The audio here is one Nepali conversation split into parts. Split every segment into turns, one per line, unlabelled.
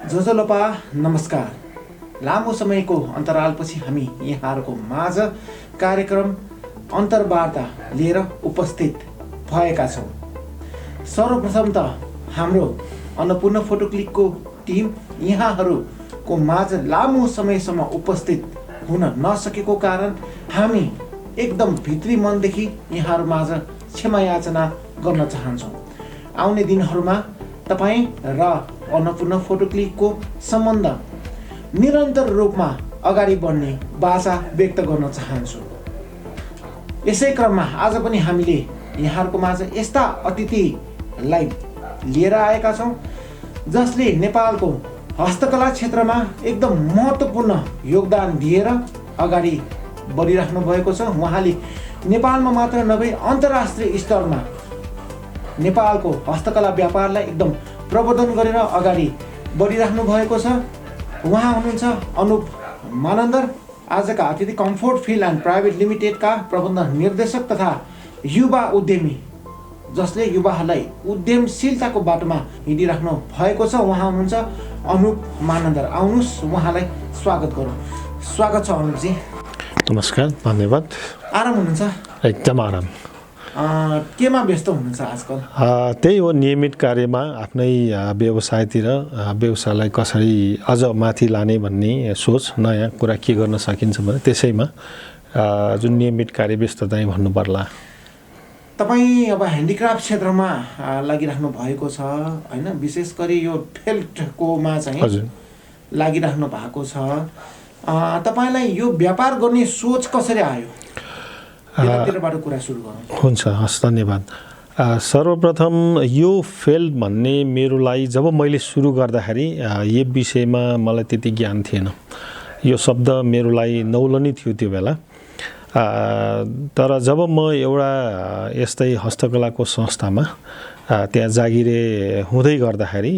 जोजोलोपा नमस्कार। लामो समयको अन्तरालपछि हामी यहाँहरूको माझ कार्यक्रम अन्तर्वार्ता लिएर उपस्थित भएका छौँ। सर्वप्रथम त हाम्रो अन्नपूर्ण फोटो क्लिकको टिम यहाँहरूको माझ लामो समयसम्म उपस्थित हुन नसकेको कारण हामी एकदम भित्री मनदेखि यहाँहरू माझ क्षमा याचना गर्न चाहन्छौँ। आउने दिनहरूमा तपाईँ र अन्नपूर्ण फोटो क्लिकको सम्बन्ध निरन्तर रूपमा अगाडि बढ्ने बाचा व्यक्त गर्न चाहन्छु। यसै क्रममा आज पनि हामीले यहाँहरूको माझ यस्ता अतिथिलाई लिएर आएका छौँ जसले नेपालको हस्तकला क्षेत्रमा एकदम महत्त्वपूर्ण योगदान दिएर अगाडि बढिराख्नु भएको छ। उहाँले नेपालमा मात्र नभई अन्तर्राष्ट्रिय स्तरमा नेपालको हस्तकला व्यापारलाई एकदम प्रवर्धन गरेर अगाडि बढिराख्नु भएको छ। उहाँ हुनुहुन्छ अनुप मानन्दर, आजका अतिथि कम्फोर्ट फिल एन्ड प्राइभेट लिमिटेडका प्रबन्ध निर्देशक तथा युवा उद्यमी, जसले युवाहरूलाई उद्यमशीलताको बाटोमा हिँडिराख्नु भएको छ। उहाँ हुनुहुन्छ अनुप मानन्दर। आउनुहोस् उहाँलाई स्वागत गरौँ। स्वागत छ अनुपजी।
नमस्कार, धन्यवाद।
आराम हुनुहुन्छ?
एकदम आराम।
केमा व्यस्त हुनुहुन्छ आजकल?
त्यही हो, नियमित कार्यमा आफ्नै व्यवसायतिर व्यवसायलाई कसरी अझ माथि लाने भन्ने सोच, नयाँ कुरा के गर्न सकिन्छ भने त्यसैमा जुन नियमित कार्य व्यस्तता भन्नु पर्ला।
तपाईँ अब ह्यान्डिक्राफ्ट क्षेत्रमा लागिराख्नु भएको छ होइन, विशेष गरी यो फेल्टकोमा चाहिँ लागिराख्नु भएको छ। तपाईँलाई यो व्यापार गर्ने सोच कसरी आयो? कुरा सुरु गरौँ।
हुन्छ, हस्, धन्यवाद। सर्वप्रथम यो फेल्ट भन्ने मेरोलाई जब मैले सुरु गर्दाखेरि यो विषयमा मलाई त्यति ज्ञान थिएन। यो शब्द मेरोलाई नौलनी थियो त्यो बेला। तर जब म एउटा यस्तै हस्तकलाको संस्थामा त्यहाँ जागिरे हुँदै गर्दाखेरि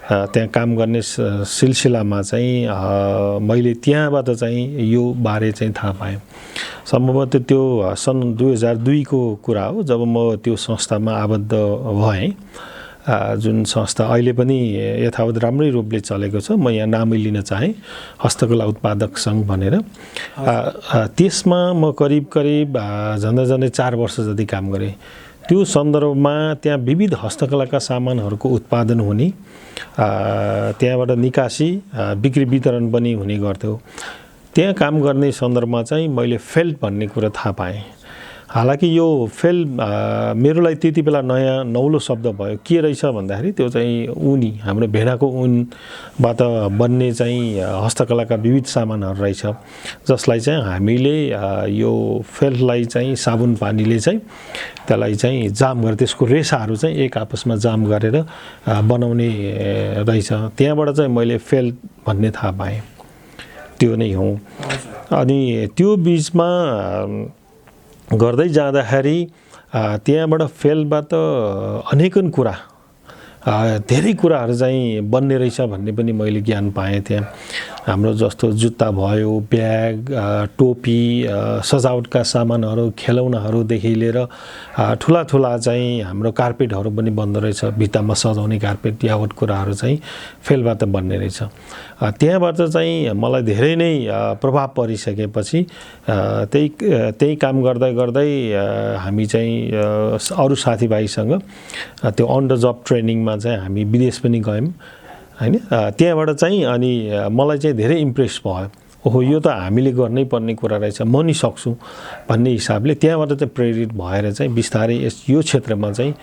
त्यहाँ काम गर्ने सिलसिलामा चाहिँ मैले त्यहाँबाट चाहिँ यो बारे चाहिँ थाहा पाएँ। सम्भवतः त्यो सन् 2002 को कुरा हो जब म त्यो संस्थामा आबद्ध भएँ, जुन संस्था अहिले पनि यथावत राम्रै रूपले चलेको छ। म यहाँ नामै लिन चाहेँ, हस्तकला उत्पादक सङ्घ भनेर। त्यसमा म करिब झन्डै 4 वर्ष जति काम गरेँ। त्यो सन्दर्भमा त्यहाँ विविध हस्तकलाका सामानहरूको उत्पादन हुने, त्यहाँबाट निकासी बिक्री वितरण पनि हुने गर्थ्यो। त्यहाँ काम गर्ने सन्दर्भमा चाहिँ मैले फेल्ट भन्ने कुरा थाहा पाएँ। हालाकि यो फेल्ट मेरो लागि त्यति बेला नयाँ नौलो शब्द भयो। के रहेछ भन्दाखेरि त्यो चाहिँ ऊनी, हाम्रो भेडाको ऊनबाट बन्ने चाहिँ हस्तकलाका विविध सामानहरू रहेछ, जसलाई चाहिँ हामीले यो फेल्टलाई चाहिँ साबुन पानीले चाहिँ त्यसलाई चाहिँ जाम गरेर त्यसको रेसाहरू चाहिँ एक आपसमा जाम गरेर बनाउने रहेछ। त्यहाँबाट चाहिँ मैले फेल्ट भन्ने थाहा पाएँ। त्यो नै हो। अनि त्यो बिचमा गर्दै जाँदाखेरि त्यहाँबाट फेल्टबाट अनेकन कुरा, धेरै कुराहरू चाहिँ बन्ने रहेछ भन्ने पनि मैले ज्ञान पाएँ। त्यहाँ हाम्रो जस्तो जुत्ता भयो, ब्याग, टोपी, सजावटका सामानहरू, खेलौनाहरूदेखि लिएर ठुला चाहिँ हाम्रो कार्पेटहरू पनि बन्दो रहेछ। भित्तामा सजाउने कार्पेट यावत कुराहरू चाहिँ फेल्टबाट बन्ने रहेछ। त्यहाँबाट चाहिँ मलाई धेरै नै प्रभाव परिसकेपछि त्यही काम गर्दै हामी चाहिँ अरू साथीभाइसँग त्यो अन द जब ट्रेनिङमा चाहिँ हामी विदेश पनि गयौँ हैन। त्यहाँबाट चाहिँ अनि मलाई चाहिँ धेरै इम्प्रेस भयो। ओहो, यो त हामीले गर्नै पर्ने कुरा रहेछ, म नि सक्छु भन्ने हिसाबले त्यहाँबाट चाहिँ प्रेरित भएर चाहिँ बिस्तारै यो क्षेत्रमा चाहिँ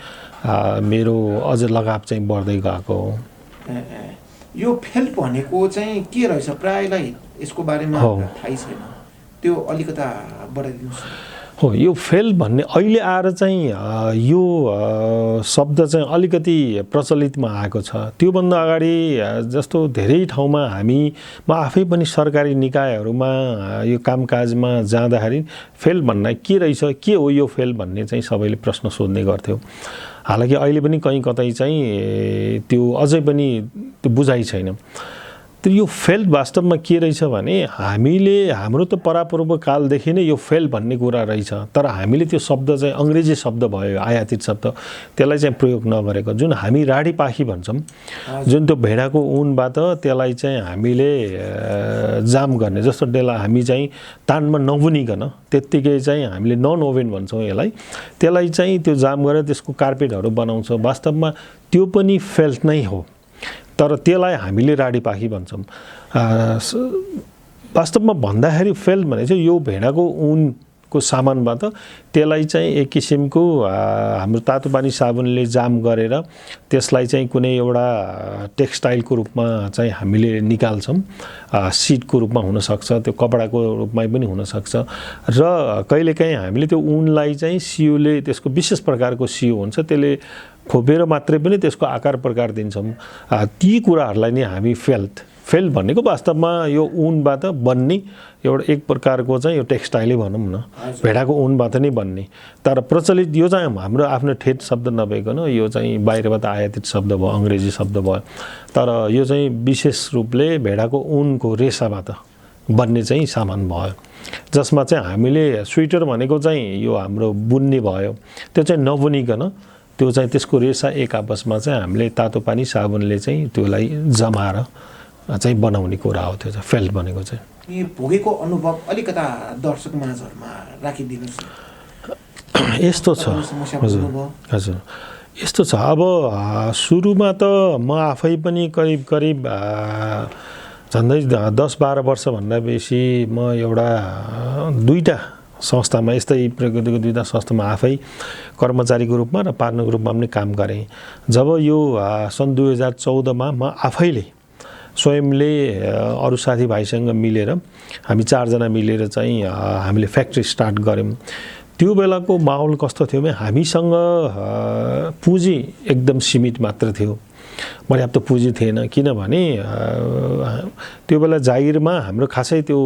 मेरो अझ लगाव चाहिँ बढ्दै गएको हो।
यो फेल्ट भनेको चाहिँ के रहेछ? प्रायलाई यसको बारेमा थाहै छैन, त्यो अलिकता बढाइदिनुहोस्।
हो, यो फेल्ट भन्ने अहिले आएर चाहिँ यो शब्द चाहिँ अलिकति प्रचलितमा आएको छ। त्योभन्दा अगाडि जस्तो धेरै ठाउँमा म आफै पनि सरकारी निकायहरूमा यो कामकाजमा जाँदाखेरि फेल्ट भन्ने के रहेछ, के हो यो फेल्ट भन्ने चाहिँ सबैले प्रश्न सोध्ने गर्थ्यो। हालाकि अहिले पनि कहीँ कतै चाहिँ त्यो अझै पनि त्यो बुझाइ छैन। तर यो फेल्ड वास्तवमा के रहेछ भने हामीले हाम्रो त परापूर्व कालदेखि नै यो फेल्ड भन्ने कुरा रहेछ, तर हामीले त्यो शब्द चाहिँ अङ्ग्रेजी शब्द भयो, आयातित शब्द, त्यसलाई चाहिँ प्रयोग नगरेको। जुन हामी राडी पाखी भन्छौँ, जुन त्यो भेडाको ऊनबाट त्यसलाई चाहिँ हामीले जाम गर्ने, जस्तो त्यसलाई हामी चाहिँ तानमा नबुनिकन त्यत्तिकै चाहिँ हामीले नन ओभन भन्छौँ यसलाई, त्यसलाई चाहिँ त्यो जाम गरेर त्यसको कार्पेटहरू बनाउँछ। वास्तवमा त्यो पनि फेल्ट नै हो, तर त्यसलाई हामीले राडी पाखी भन्छौँ। वास्तवमा भन्दाखेरि फेल्ट भने चाहिँ यो भेडाको ऊनको सामानबाट त्यसलाई चाहिँ एक किसिमको हाम्रो तातो पानी साबुनले जाम गरेर त्यसलाई चाहिँ कुनै एउटा टेक्सटाइलको रूपमा चाहिँ हामीले निकाल्छौँ। सिटको रूपमा हुनसक्छ, त्यो कपडाको रूपमा पनि हुनसक्छ, र कहिलेकाहीँ हामीले त्यो ऊनलाई चाहिँ सियोले, त्यसको विशेष प्रकारको सियो हुन्छ, त्यसले खोपेर मात्रै पनि त्यसको आकार प्रकार दिन्छौँ। ती कुराहरूलाई नै हामी फेल्ट भनेको वास्तवमा यो ऊनबाट बन्ने एउटा एक प्रकारको चाहिँ यो टेक्सटाइलै भनौँ न, भेडाको ऊनबाट नै बन्ने। तर प्रचलित यो चाहिँ हाम्रो आफ्नो ठेट शब्द नभइकन यो चाहिँ बाहिरबाट आयातित शब्द भयो, अङ्ग्रेजी शब्द भयो। तर यो चाहिँ विशेष रूपले भेडाको ऊनको रेसाबाट बन्ने चाहिँ सामान भयो, जसमा चाहिँ हामीले स्वेटर भनेको चाहिँ यो हाम्रो बुन्ने भयो, त्यो चाहिँ नबुनिकन त्यो चाहिँ त्यसको रेसा एक आपसमा चाहिँ हामीले तातो पानी साबुनले चाहिँ त्यसलाई जमाएर चाहिँ बनाउने कुरा हो। त्यो चाहिँ फेल्ट भनेको चाहिँ
यो भोगेको अनुभव अलिकता दर्शक माझहरूमा राखिदिनुहोस्।
यस्तो छ, हजुर यस्तो छ। अब सुरुमा त म आफै पनि करिब झन्डै 10-12 वर्षभन्दा बेसी म एउटा दुईटा संस्थामा, यस्तै प्रकृतिको दुईवटा संस्थामा आफै कर्मचारीको रूपमा र पार्टनरको रूपमा पनि काम गरेँ। जब यो सन् 2014मा म आफैले स्वयंले अरू साथीभाइसँग मिलेर हामी 4 जना मिलेर चाहिँ हामीले फ्याक्ट्री स्टार्ट गऱ्यौँ। त्यो बेलाको माहौल कस्तो थियो भने हामीसँग पुँजी एकदम सीमित मात्र थियो, पर्याप्त पुँजी थिएन। किनभने त्यो बेला जागिरमा हाम्रो खासै त्यो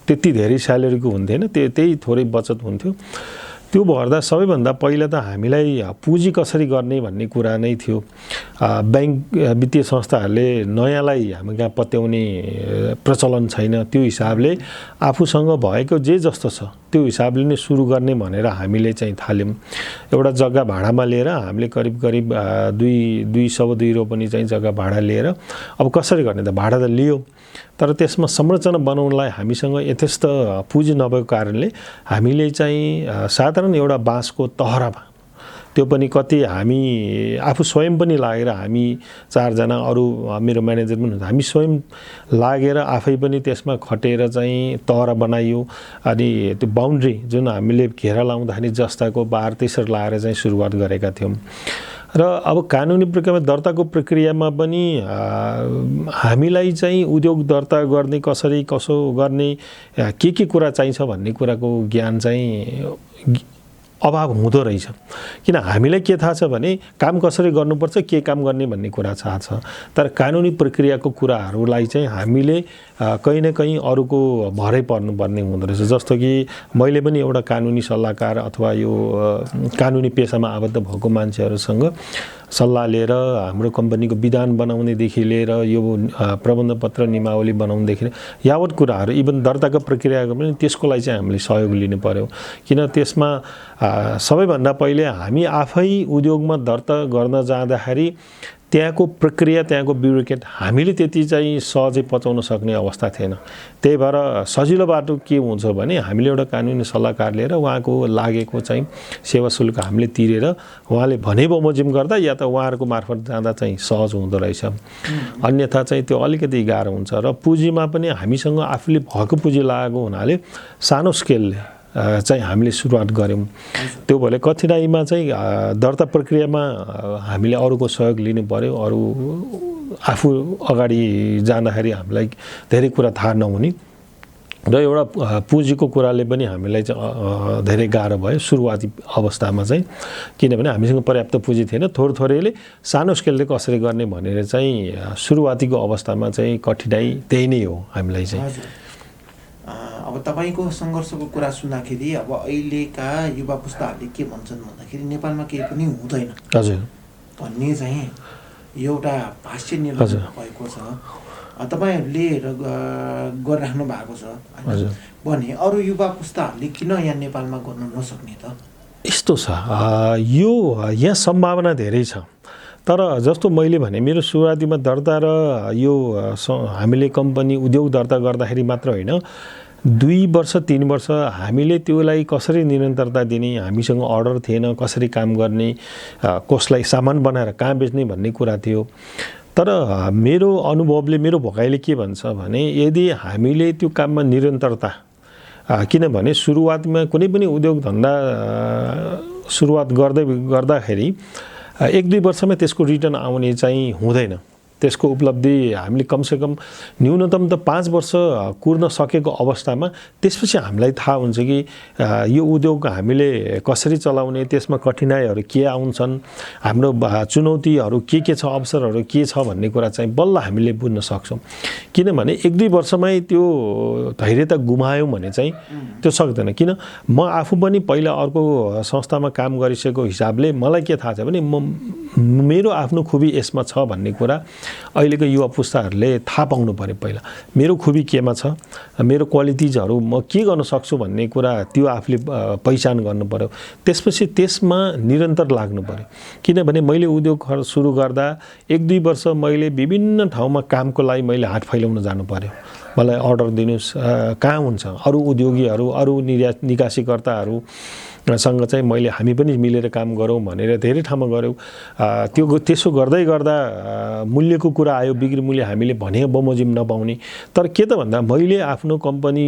त्यति धेरै स्यालेरीको हुन्थेन, त्यही थोरै बचत हुन्थ्यो। त्यो भर्दा सबैभन्दा पहिला त हामीलाई पुँजी कसरी गर्ने भन्ने कुरा नै थियो। ब्याङ्क वित्तीय संस्थाहरूले नयाँलाई हामी कहाँ पत्याउने प्रचलन छैन, त्यो हिसाबले आफूसँग भएको जे जस्तो छ त्यो हिसाबले नै सुरु गर्ने भनेर हामीले चाहिँ थाल्यौँ। एउटा जग्गा भाडामा लिएर हामीले करिब 202 रोपनी चाहिँ जग्गा भाडा लिएर अब कसरी गर्ने त, भाडा त लियो, तर त्यसमा संरचना बनाउनलाई हामीसँग यथेष्ट पुँजी नभएको कारणले हामीले चाहिँ साधारण एउटा बाँसको तहरामा, त्यो पनि कति हामी आफू स्वयं पनि लागेर, हामी 4 जना अरू मेरो म्यानेजर पनि हामी स्वयं लागेर आफै पनि त्यसमा खटेर चाहिँ तहरा बनाइयो। अनि त्यो बाउन्ड्री जुन हामीले घेरा लाउँदाखेरि जस्ताको बार त्यसरी लाएर चाहिँ सुरुवात गरेका थियौँ। र अब कानुनी प्रक्रियामा दर्ताको प्रक्रियामा पनि हामीलाई चाहिँ उद्योग दर्ता गर्ने, कसरी कसो गर्ने, के कुरा चाहिन्छ भन्ने कुराको ज्ञान चाहिँ अभाव हुँदो रहेछ। किन हामीलाई के थाहा छ भने काम कसरी गर्नुपर्छ, के काम गर्ने भन्ने कुरा थाहा छ, तर कानुनी प्रक्रियाको कुराहरूलाई चाहिँ हामीले कहीँ न कहीँ अरूको भरै पर्नुपर्ने हुँदो रहेछ। जस्तो कि मैले पनि एउटा कानुनी सल्लाहकार अथवा यो कानुनी पेसामा आबद्ध भएको मान्छेहरूसँग सल्लाह लिएर हाम्रो कम्पनीको विधान बनाउनेदेखि लिएर यो प्रबन्ध पत्र नियमावली बनाउनेदेखि यावत कुराहरू, इभन दर्ताको प्रक्रियाको पनि त्यसको लागि चाहिँ हामीले सहयोग लिनु पर्यो। किन त्यसमा सबैभन्दा पहिले हामी आफै उद्योगमा दर्ता गर्न जाँदाखेरि त्यहाँको प्रक्रिया, त्यहाँको ब्युरोक्रेट हामीले त्यति चाहिँ सहजै पचाउन सक्ने अवस्था थिएन। त्यही भएर सजिलो बाटो के हुन्छ भने हामीले एउटा कानुनी सल्लाहकार लिएर उहाँको लागेको चाहिँ सेवा शुल्क हामीले तिरेर उहाँले भने बमोजिम गर्दा या त उहाँहरूको मार्फत जाँदा चाहिँ सहज हुँदो रहेछ। अन्यथा चाहिँ त्यो अलिकति गाह्रो हुन्छ। र पुँजीमा पनि हामीसँग आफूले भएको पुँजी लागेको हुनाले सानो स्केलले चाहिँ हामीले सुरुवात गऱ्यौँ। त्यो भएर कठिनाइमा चाहिँ दर्ता प्रक्रियामा हामीले अरूको सहयोग लिनु पर्यो। अरू आफू अगाडि जाँदाखेरि हामीलाई धेरै कुरा थाहा नहुने र एउटा पुँजीको कुराले पनि हामीलाई चाहिँ धेरै गाह्रो भयो सुरुवाती अवस्थामा चाहिँ। किनभने हामीसँग पर्याप्त पुँजी थिएन, थोरैले सानो स्केलले कसरी गर्ने भनेर चाहिँ सुरुवातीको अवस्थामा चाहिँ कठिनाइ त्यही नै हो हामीलाई चाहिँ।
अब तपाईँको सङ्घर्षको कुरा सुन्दाखेरि अब अहिलेका युवा पुस्ताहरूले के भन्छन् भन्दाखेरि नेपालमा केही पनि हुँदैन भन्ने चाहिँ एउटा भाष्य निर्माण भएको छ। तपाईँहरूले गरिराख्नु भएको छ
हजुर
भने अरू युवा पुस्ताहरूले किन यहाँ नेपालमा गर्नु नसक्ने त?
यस्तो छ यो यहाँ सम्भावना धेरै छ तर जस्तो मैले भने मेरो सुरुवातीमा दर्ता र यो हामीले कम्पनी उद्योग दर्ता गर्दाखेरि मात्र होइन 2 वर्ष 3 वर्ष हामीले त्यसलाई कसरी निरन्तरता दिने हामीसँग अर्डर थिएन कसरी काम गर्ने कसलाई सामान बनाएर कहाँ बेच्ने भन्ने कुरा थियो तर मेरो अनुभवले मेरो भोकाइले के भन्छ भने यदि हामीले त्यो काममा निरन्तरता किनभने सुरुवातमा कुनै पनि उद्योग धन्दा सुरुवात गर्दाखेरि 1-2 वर्षमा त्यसको रिटर्न आउने चाहिँ हुँदैन त्यसको उपलब्धि हामीले कमसेकम न्यूनतम त 5 वर्ष कुर्न सकेको अवस्थामा त्यसपछि हामीलाई थाहा हुन्छ कि यो उद्योग हामीले कसरी चलाउने त्यसमा कठिनाइहरू के आउँछन् हाम्रो चुनौतीहरू के छ अवसरहरू के छ भन्ने कुरा चाहिँ बल्ल हामीले बुझ्न सक्छौँ किनभने 1-2 वर्षमै त्यो धैर्यता गुमायौँ भने चाहिँ त्यो सक्दैन किन म आफू पनि पहिला अर्को संस्थामा काम गरिसकेको हिसाबले मलाई के थाहा छ भने मेरो आफ्नो खुबी यसमा छ भन्ने कुरा अहिलेको युवा पुस्ताहरूले थाहा पाउनु पर्यो पहिला मेरो खुबी केमा छ मेरो क्वालिटिजहरू म के गर्न सक्छु भन्ने कुरा त्यो आफूले पहिचान गर्नु पर्यो त्यसपछि त्यसमा निरन्तर लाग्नु पर्यो किनभने मैले उद्योग सुरु गर्दा 1-2 वर्ष मैले विभिन्न ठाउँमा कामको लागि मैले हात फैलाउन जानु पर्यो मलाई अर्डर दिनुस् कहाँ हुन्छ अरू उद्योगीहरू अरू निकासीकर्ताहरू सँग चाहिँ मैले हामी पनि मिलेर काम गरौँ भनेर धेरै ठाउँमा गऱ्यौँ त्यसो गर्दै गर्दा मूल्यको कुरा आयो बिक्री मूल्य हामीले भने बमोजिम नपाउने तर के त भन्दा मैले आफ्नो कम्पनी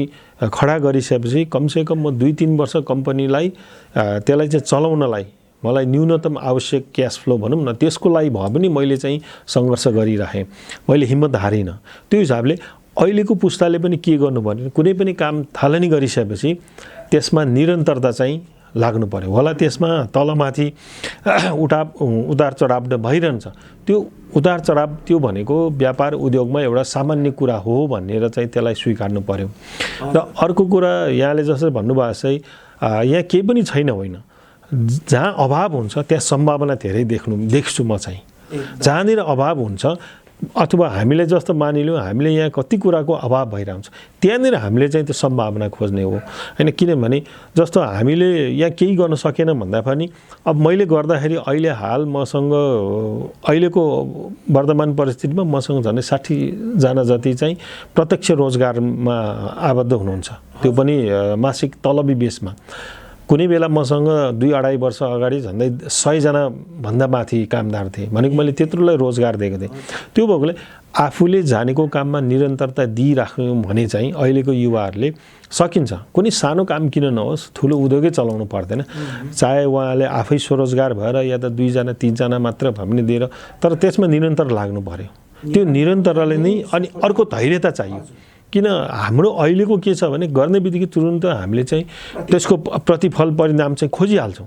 खडा गरिसकेपछि कमसेकम म 2-3 वर्ष कम्पनीलाई त्यसलाई चाहिँ चलाउनलाई मलाई न्यूनतम आवश्यक क्यास फ्लो भनौँ न त्यसको लागि भए पनि मैले चाहिँ सङ्घर्ष गरिराखेँ मैले हिम्मत हारिनँ त्यो हिसाबले अहिलेको पुस्ताले पनि के गर्नु भने कुनै पनि काम थालनी गरिसकेपछि त्यसमा निरन्तरता चाहिँ लाग्नु पर्यो होला त्यसमा तलमाथि उतार चढाव भइरहन्छ त्यो उतार चढाव त्यो भनेको व्यापार उद्योगमा एउटा सामान्य कुरा हो भनेर चाहिँ त्यसलाई स्वीकार्नु पर्यो र अर्को कुरा यहाँले जसरी भन्नुभएको चाहिँ यहाँ केही पनि छैन होइन जहाँ अभाव हुन्छ त्यहाँ सम्भावना धेरै देख्छु म चाहिँ जहाँनिर अभाव हुन्छ अथवा हामीले जस्तो मानिलियौँ हामीले यहाँ कति कुराको अभाव भइरहन्छ त्यहाँनिर हामीले चाहिँ त्यो सम्भावना खोज्ने हो हैन किनभने जस्तो हामीले यहाँ केही गर्न सकेन भन्दा पनि अब मैले गर्दाखेरि अहिले हाल मसँग अहिलेको वर्तमान परिस्थितिमा मसँग झन्डै 60 जना जति चाहिँ प्रत्यक्ष रोजगारमा आबद्ध हुनुहुन्छ त्यो पनि मासिक तलबी बेसमा कुनै बेला मसँग 2-2.5 वर्ष अगाडि झन्डै 100 जना भन्दा माथि कामदार थिए भनेको मैले त्यत्रोलाई रोजगार दिएको थिएँ त्यो भएकोले आफूले जानेको काममा निरन्तरता दिइराख्यौँ भने चाहिँ अहिलेको युवाहरूले सकिन्छ कुनै सानो काम किन नहोस् ठुलो उद्योगै चलाउनु पर्दैन चाहे उहाँले आफै स्वरोजगार भएर या त 2 जना 3 जना मात्र भए पनि दिएर तर त्यसमा निरन्तर लाग्नु पर्यो त्यो निरन्तरताले नै अनि अर्को धैर्यता चाहियो किन हाम्रो अहिलेको के छ भने गर्ने बित्तिकै तुरुन्त हामीले चाहिँ त्यसको प्रतिफल परिणाम चाहिँ खोजिहाल्छौँ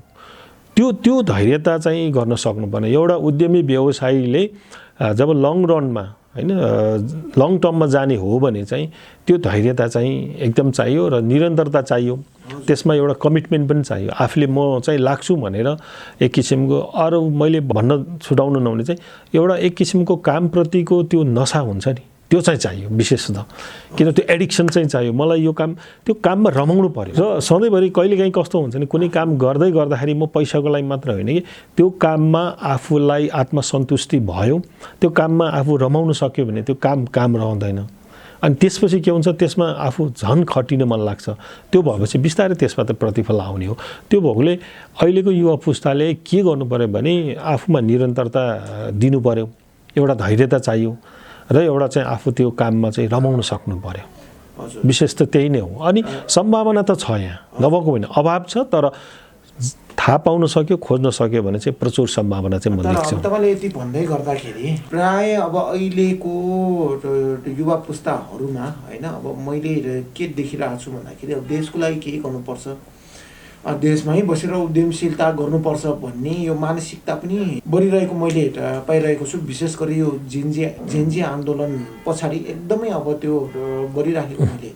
त्यो धैर्यता चाहिँ गर्न सक्नुपर्ने एउटा उद्यमी व्यवसायीले जब लङ रनमा हैन लङ टर्ममा जाने हो भने चाहिँ त्यो धैर्यता चाहिँ एकदम चाहियो र निरन्तरता चाहियो त्यसमा एउटा कमिटमेन्ट पनि चाहियो आफूले म चाहिँ लाग्छु भनेर एक किसिमको अरू मैले भन्न छुटाउनु नहुने चाहिँ एउटा एक किसिमको कामप्रतिको त्यो नशा हुन्छ नि त्यो चाहिँ चाहियो विशेषतः किन त्यो एडिक्सन चाहिँ चाहियो मलाई यो काम त्यो काममा रमाउनु पर्यो र सधैँभरि कहिलेकाहीँ कस्तो हुन्छ नि कुनै काम गर्दै गर्दाखेरि म पैसाको लागि मात्र होइन कि त्यो काममा आफूलाई आत्मसन्तुष्टि भयो त्यो काममा आफू रमाउन सक्यो भने त्यो काम रहँदैन अनि त्यसपछि के हुन्छ त्यसमा आफू झन् खटिन मन लाग्छ त्यो भएपछि बिस्तारै त्यसमा त प्रतिफल आउने हो त्यो भएकोले अहिलेको युवा पुस्ताले के गर्नु पर्यो भने आफूमा निरन्तरता दिनु पर्यो एउटा धैर्यता चाहियो र एउटा चाहिँ आफू त्यो काममा चाहिँ रमाउन सक्नु पर्यो विशेष त त्यही नै हो अनि सम्भावना त छ यहाँ नभएको होइन अभाव छ तर थाहा पाउन सक्यो खोज्न सक्यो भने चाहिँ प्रचुर सम्भावना चाहिँ म देख्छु
तपाईले यति भन्दै गर्दाखेरि प्राय अब अहिलेको युवा पुस्ताहरूमा हैन अब मैले के देखिरहेको छु भन्दाखेरि अब देशको लागि केही गर्नुपर्छ देशमै बसेर उद्यमशीलता गर्नुपर्छ भन्ने यो मानसिकता पनि बढिरहेको मैले पाइरहेको छु विशेष गरी यो जेन्जी आन्दोलन पछाडि एकदमै अब त्यो बढिराखेको मैले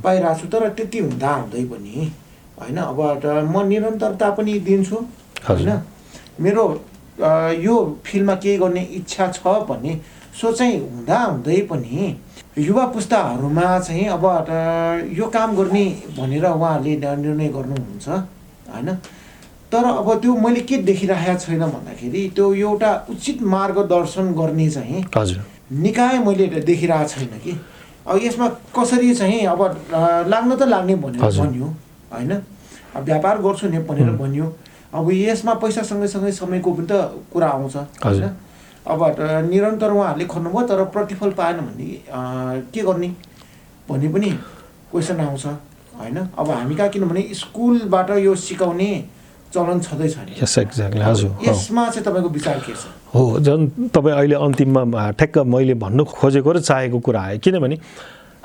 पाइरहेको छु तर त्यति हुँदा हुँदै पनि हैन अब म निरन्तरता पनि दिन्छु हैन मेरो यो फिल्डमा केही गर्ने इच्छा छ भन्ने सो चाहिँ हुँदै पनि युवा पुस्ताहरूमा चाहिँ अब यो काम गर्ने भनेर उहाँहरूले निर्णय गर्नुहुन्छ होइन। तर अब त्यो मैले के देखिरहेको छैन भन्दाखेरि त्यो एउटा उचित मार्गदर्शन गर्ने चाहिँ निकाय मैले देखिरहेको छैन कि। अब यसमा कसरी चाहिँ अब लाग्न त लाग्ने भनेर भन्यो होइन, व्यापार गर्छु नि भनेर भन्यो। अब यसमा पैसा सँगै समयको पनि त कुरा आउँछ होइन। अब निरन्तर उहाँहरूले खोज्नुभयो तर प्रतिफल पाएन भने के गर्ने भन्ने पनि क्वेसन आउँछ होइन। अब हामी कहाँ किनभने स्कुलबाट यो सिकाउने चलन छँदैछ नि।
यस एक्ज्याक्टली हजुर।
यसमा चाहिँ तपाईँको विचार के छ?
हो झन् तपाईँ अहिले अन्तिममा ठ्याक्क मैले भन्नु खोजेको र चाहेको कुरा आयो। किनभने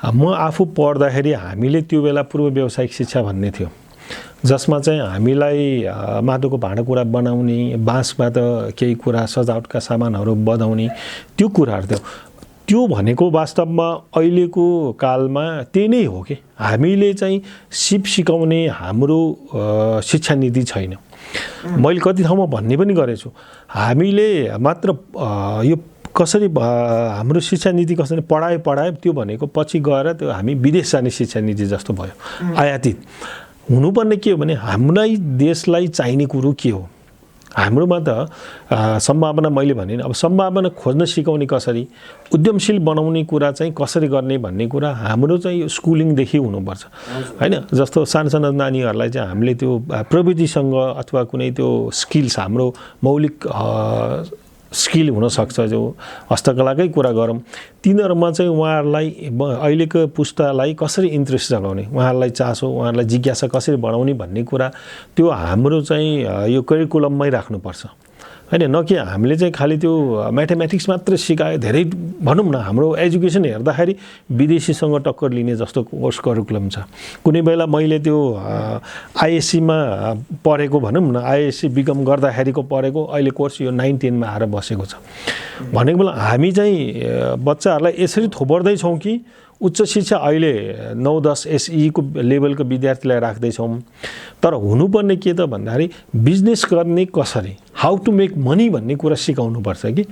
म आफू पढ्दाखेरि हामीले त्यो बेला पूर्व व्यावसायिक शिक्षा भन्ने थियो, जसमा चाहिँ हामीलाई माटोको भाँडाकुँडा बनाउने, बाँसबाट केही कुरा सजावटका सामानहरू बनाउने त्यो कुराहरू थियो। त्यो भनेको वास्तवमा अहिलेको कालमा त्यही नै हो कि हामीले चाहिँ सिप सिकाउने हाम्रो शिक्षा नीति छैन। मैले कति ठाउँमा भन्ने पनि गरेछु, हामीले मात्र यो कसरी हाम्रो शिक्षा नीति कसरी पढायो त्यो भनेको पछि गएर त्यो हामी विदेश जाने शिक्षा नीति जस्तो भयो, आयातित। हुनुपर्ने के हो भने हामीलाई देशलाई चाहिने कुरो के हो? हाम्रोमा त सम्भावना मैले भने अब सम्भावना खोज्न सिकाउने कसरी, उद्यमशील बनाउने कुरा चाहिँ कसरी गर्ने भन्ने कुरा हाम्रो चाहिँ स्कुलिङदेखि हुनुपर्छ होइन। जस्तो सानो नानीहरूलाई चाहिँ हामीले त्यो प्रविधिसँग अथवा कुनै त्यो स्किल्स हाम्रो मौलिक स्किल हुनसक्छ, जो हस्तकलाकै कुरा गरौँ, तिनीहरूमा चाहिँ उहाँहरूलाई अहिलेको पुस्तालाई कसरी इन्ट्रेस्ट जगाउने, उहाँहरूलाई चासो, उहाँहरूलाई जिज्ञासा कसरी बढाउने भन्ने कुरा त्यो हाम्रो चाहिँ यो करिकुलममै राख्नुपर्छ होइन। न कि हामीले चाहिँ खालि त्यो म्याथमेटिक्स मात्र सिकायो। धेरै भनौँ न हाम्रो एजुकेसन हेर्दाखेरि विदेशीसँग टक्कर लिने जस्तो कोर्स करिकुलम छ। कुनै बेला मैले त्यो आइएससीमा पढेको भनौँ न, आइएससी बिकम गर्दाखेरिको पढेको अहिले कोर्स यो 9-10मा आएर बसेको छ। भनेको बेला हामी चाहिँ बच्चाहरूलाई यसरी थोपर्दैछौँ कि उच्च शिक्षा अहिले 9-10 एसईको लेभलको विद्यार्थीलाई राख्दैछौँ। तर हुनुपर्ने के त भन्दाखेरि बिजनेस गर्ने कसरी, हाउ टु मेक मनी भन्ने कुरा सिकाउनुपर्छ कि।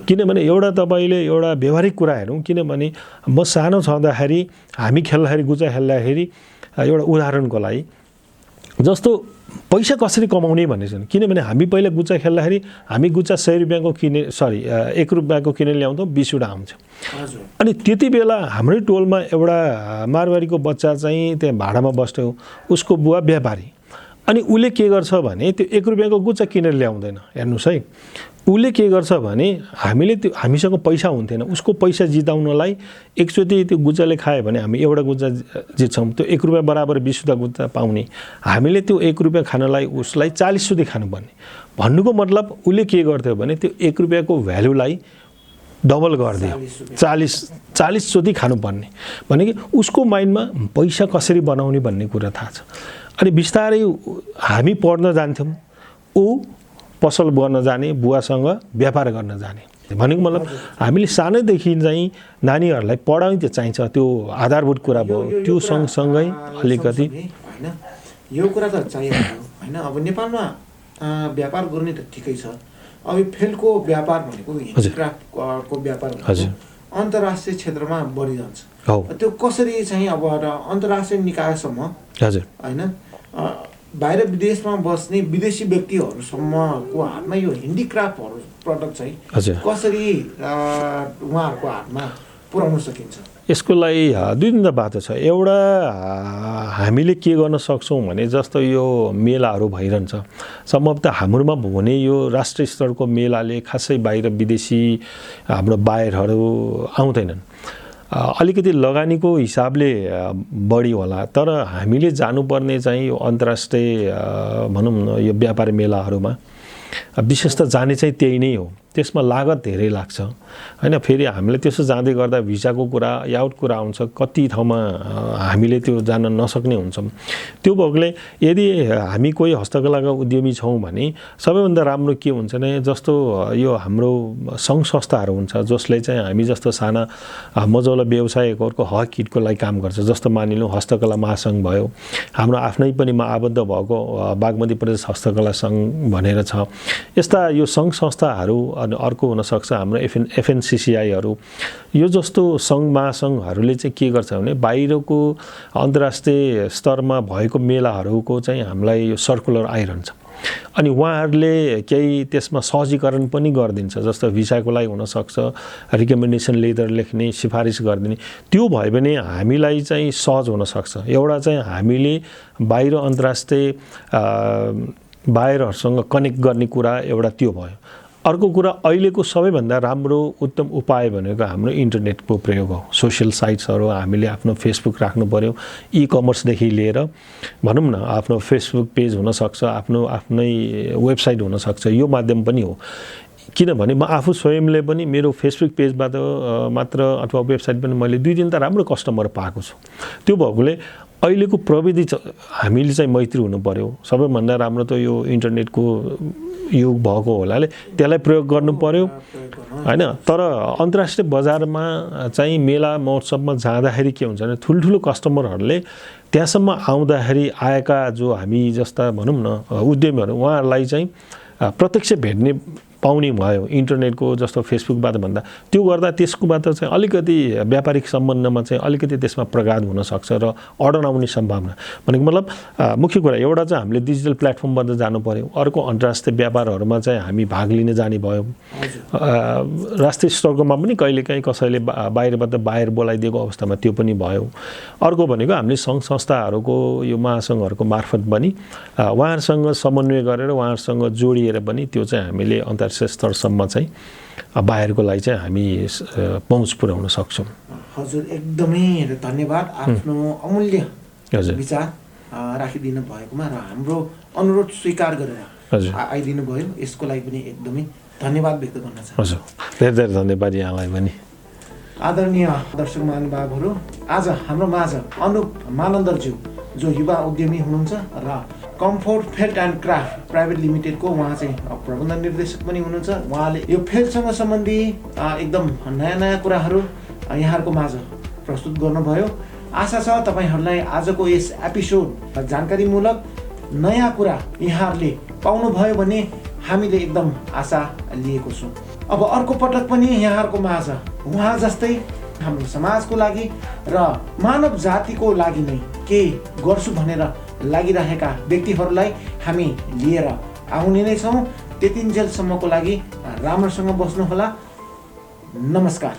किनभने एउटा तपाईँले एउटा व्यवहारिक कुरा हेरौँ, किनभने म सानो छँदाखेरि हामी खेल्दाखेरि गुच्चा खेल्दाखेरि एउटा उदाहरणको लागि जस्तो पैसा कसरी कमाउने भन्ने छ। किनभने हामी पहिला गुच्चा खेल्दाखेरि हामी गुच्चा 100 रुपियाँको किने 1 रुपियाँको किनेर ल्याउँथौँ, 20 वटा आउँछ। अनि त्यति बेला हाम्रै टोलमा एउटा मारवाडीको बच्चा चाहिँ त्यहाँ भाडामा बस्थ्यो, उसको बुवा व्यापारी। अनि उसले के गर्छ भने त्यो 1 रुपियाँको गुच्चा किनेर ल्याउँदैन। हेर्नुहोस् है, उसले के गर्छ भने हामीसँग पैसा हुन्थेन, उसको पैसा जिताउनलाई एकचोटि त्यो गुच्चाले खायो भने हामी एउटा गुच्चा जित्छौँ, त्यो 1 रुपियाँ बराबर 20 वटा गुच्चा पाउने। हामीले त्यो 1 रुपियाँ खानलाई उसलाई 40 चोटि खानुपर्ने। भन्नुको मतलब उसले के गर्थ्यो भने त्यो 1 रुपियाँको भ्यालुलाई डबल गरिदियो, 40 चोटि खानुपर्ने। भनेको उसको माइन्डमा पैसा कसरी बनाउने भन्ने कुरा थाहा छ। अनि बिस्तारै हामी पढ्न जान्थ्यौँ, ऊ पसल गर्न जाने, बुवासँग व्यापार गर्न जाने। भनेको मतलब हामीले सानैदेखि चाहिँ नानीहरूलाई पढाउन त चाहिन्छ, त्यो आधारभूत कुरा भयो। त्यो सँगसँगै अलिकति
होइन यो कुरा त चाहिहाल्यो होइन। अब नेपालमा व्यापार गर्ने त ठिकै छ, अब फेलको व्यापार भनेको ह्यान्डिक्राफ्टको व्यापार अन्तर्राष्ट्रिय क्षेत्रमा बढी जान्छ। त्यो कसरी चाहिँ अब अन्तर्राष्ट्रिय निकायसम्म होइन बाहिर विदेशमा बस्ने विदेशी व्यक्तिहरूसम्मको हातमा यो ह्यान्डिक्राफ्टहरू प्रडक्ट चाहिँ कसरी उहाँहरूको हातमा पुर्याउन सकिन्छ?
यसको लागि 2-3 बाटो छ। एउटा हामीले के गर्न सक्छौँ भने जस्तो यो मेलाहरू भइरहन्छ, सम्भवतः हाम्रोमा हुने यो राष्ट्रिय स्तरको मेलाले खासै बाहिर विदेशी हाम्रो बाहिरहरू आउँदैनन्। अलिकति लगानीको हिसाबले बढी होला, तर हामीले जानुपर्ने चाहिँ यो अन्तर्राष्ट्रिय भनौँ न यो व्यापार मेलाहरूमा विशेष त जाने चाहिँ त्यही नै हो। त्यसमा लागत धेरै लाग्छ होइन। फेरि हामीले त्यसो जाँदै गर्दा भिसाको कुरा याउट कुरा आउँछ, कति ठाउँमा हामीले त्यो जान नसक्ने हुन्छौँ। त्यो भएकोले यदि हामी कोही हस्तकलाका उद्यमी छौँ भने सबैभन्दा राम्रो के हुन्छ भने जस्तो यो हाम्रो सङ्घ संस्थाहरू हुन्छ, जसले चाहिँ हामी जस्तो साना मजौला व्यवसायहरूको हक हितको लागि काम गर्छ। जस्तो मानिलिउँ हस्तकला महासङ्घ भयो, हाम्रो आफ्नै पनि आबद्ध भएको बागमती प्रदेश हस्तकला सङ्घ भनेर छ। यस्ता यो सङ्घ संस्थाहरू अनि अर्को हुनसक्छ हाम्रो एफएनसिसिआईहरू यो जस्तो सङ्घ महासङ्घहरूले चाहिँ के गर्छ भने बाहिरको अन्तर्राष्ट्रिय स्तरमा भएको मेलाहरूको चाहिँ हामीलाई यो सर्कुलर आइरहन्छ अनि उहाँहरूले केही त्यसमा सहजीकरण पनि गरिदिन्छ जस्तो भिसाको लागि हुनसक्छ रिकमेन्डेसन लेटर लेख्ने सिफारिस गरिदिने त्यो भयो भने हामीलाई चाहिँ सहज हुनसक्छ एउटा चाहिँ हामीले बाहिर अन्तर्राष्ट्रिय बाहिरहरूसँग कनेक्ट गर्ने कुरा एउटा त्यो भयो अर्को कुरा अहिलेको सबैभन्दा राम्रो उत्तम उपाय भनेको हाम्रो इन्टरनेटको प्रयोग हो सोसियल साइट्सहरू हामीले आफ्नो फेसबुक राख्नु पर्यो ई कमर्सदेखि लिएर भनौँ न आफ्नो फेसबुक पेज हुनसक्छ आफ्नै वेबसाइट हुनसक्छ यो माध्यम पनि हो किनभने म आफू स्वयंले पनि मेरो फेसबुक पेजबाट मात्र अथवा वेबसाइट पनि मैले 2-3 त राम्रो कस्टमर पाएको छु त्यो भएकोले अहिलेको प्रविधि हामीले चाहिँ मैत्री हुनु पर्यो सबैभन्दा राम्रो त यो इन्टरनेटको युग भएको होलाले त्यसलाई प्रयोग गर्नु पर्यो हैन तर अन्तर्राष्ट्रिय बजारमा चाहिँ मेला महोत्सवमा जाँदाखेरि के हुन्छ भने ठुल्ठुलो कस्टमरहरूले त्यहाँसम्म आउँदाखेरि आएका जो हामी जस्ता भनौँ न उद्यमीहरू उहाँहरूलाई चाहिँ प्रत्यक्ष भेट्ने पाउने भयो इन्टरनेटको जस्तो फेसबुकबाट भन्दा त्यो गर्दा त्यसकोबाट चाहिँ अलिकति व्यापारिक सम्बन्धमा चाहिँ अलिकति त्यसमा प्रगाड हुनसक्छ र अर्डर आउने सम्भावना भनेको मतलब मुख्य कुरा एउटा चाहिँ हामीले डिजिटल प्लेटफर्मबाट जानु पर्यो अर्को अन्तर्राष्ट्रिय व्यापारहरूमा चाहिँ हामी भाग लिन जाने भयो राष्ट्रिय स्तरकोमा पनि कहिलेकाहीँ कसैले बाहिरबाट बाहिर बोलाइदिएको अवस्थामा त्यो पनि भयो अर्को भनेको हामीले सङ्घ संस्थाहरूको यो महासङ्घहरूको मार्फत पनि उहाँहरूसँग समन्वय गरेर उहाँहरूसँग जोडिएर पनि त्यो चाहिँ हामीले स्तरसम्म चाहिँ बाहिरको लागि चाहिँ हामी पहुँच पुर्याउन सक्छौँ
हजुर एकदमै धन्यवाद आफ्नो अमूल्य विचार राखिदिनु भएकोमा र हाम्रो अनुरोध स्वीकार गरेर आइदिनु भयो यसको लागि पनि एकदमै धन्यवाद व्यक्त गर्न चाहन्छु
हजुर धेरै धेरै धन्यवाद यहाँलाई पनि
आदरणीय दर्शक महानुभावहरू आज हाम्रो माझ अनुप मानन्दरज्यू जो युवा उद्यमी हुनुहुन्छ र comfort felt and craft private लिमिटेडको उहाँ चाहिँ प्रबन्ध निर्देशक पनि हुनुहुन्छ उहाँले यो फेल्टसँग सम्बन्धी एकदम नयाँ कुराहरू यहाँहरूको माझ प्रस्तुत गर्नुभयो आशा छ तपाईहरूलाई आजको यस एपिसोड जानकारीमूलक नयाँ कुरा यहाँहरूले पाउनुभयो भने हामीले एकदम आशा लिएको छौँ अब अर्को पटक पनि यहाँहरूको माझ उहाँ जस्तै हाम्रो समाजको लागि र मानव जातिको लागि नै के गर्छु भनेर लागिरहेका व्यक्तिहरूलाई हामी लिएर आउने नै छौँ त्यतिन्जेलसम्मको लागि राम्रोसँग बस्नुहोला नमस्कार